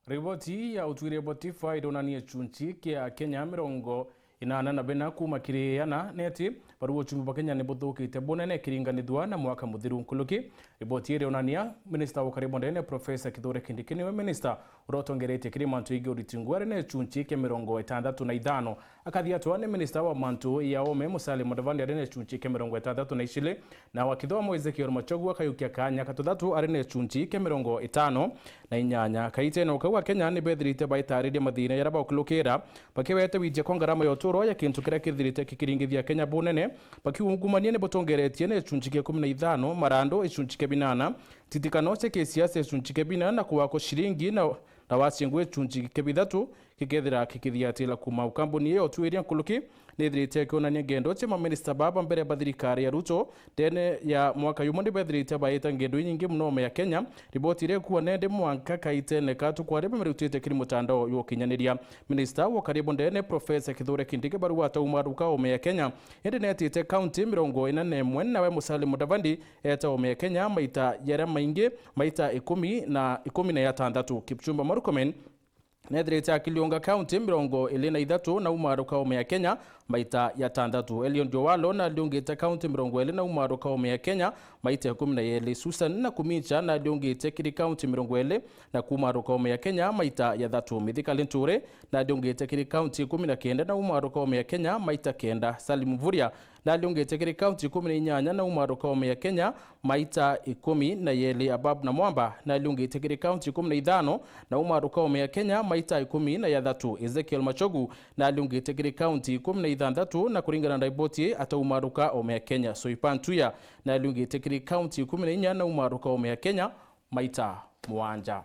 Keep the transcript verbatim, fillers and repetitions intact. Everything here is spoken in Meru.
Riboti ya Utwire Botifa ironania chunchi kia Kenya mirongo inana na bina kuuma kiri ana neti barua uchumi bwa Kenya ni buthukite bunene kiringanithua na mwaka muthiru nkuruki. Riboti ii irionania minista wa ukari bwa ndene Professor Kithure Kindiki niwe minista uria utongeretie kiri mantu ingi uriti nguo ari na chunchi kia mirongo itandatu na ithano. Akathi atwa ni minista wa mantu ya ome Musalia Mudavadi ari na chunchi kia mirongo itandatu na icili, na wa kithomo Ezekiel Machogu akayukia kanya katuthatu ari na chunchi kia mirongo itano na inyanya. Kaitene o kau, Akenya ni bethirite baitariria mathina jaria baukulukira, bakiwete withia kwa ngarama ya uturo ya kintu kiria kithirite kikiringithia Kenya bunene, bakiungumania ni butongeretie na chunchi kia ikumi na ithano, marandu chunchi kia binana, titikano cia kisiasa chunchi kia bina, na kuwa kwa ciringi na, na wacingu chunchi kia bithatu, gikethira gikithiatira kuuma ukambuni iyo utwiria nkuruki. Nithirite kionania ngendo cia maminista baba mbere ba thirikari ya Ruto. Ndene ya mwaka yumwe ni bethirite baita ngendo inyingi muno ome ya Kenya. Riboti iria ikuwa nende mwanka kaitene katu kwari bamirutite kiri mutandao jwa ukinyaniria. Minista wa ukari bwa ndene Professor Kithure Kindiki barua ataumaruka ome ya Kenya, indi netite kaunti mirongo ina na imwe, nawe Musalia Mudavadi eta ome ya Kenya maita jaria maingi, maita ikumi na, ikumi na jatantatu. Kipchumba Murkomen nethirite akiliunga kaunti mirongo iri na ithatu na umaruka ome ya Kenya maita jatantatu. Eliud Owalo naliungite kaunti mirongo iri na umaruka ome ya Kenya maita ikumi na jeri. Susan Nakhumicha naliungite kiri kaunti mirongo iri na kumaruka ome ya Kenya maita jathatu. Mithika Linturi naliungite kiri kaunti ikumi na kenda na umaruka ome ya Kenya maita kenda. Salim Mvurya naliungite kiri kaunti ikumi na inyanya na umaruka ome ya Kenya maita ikumi na jeri. Abab Namwamba naliungite kiri kaunti ikumi na ithano na umaruka ome ya Kenya maita ikumi na jathatu. Ezekiel Machogu naliungite kiri kaunti ikumi na ithanthatu, na kuringana na riboti ii ataumaruka ome ya Kenya. Soipan Tuya naliungite kiri kaunti ikumi na inya na umaruka ome ya Kenya maita mwanja.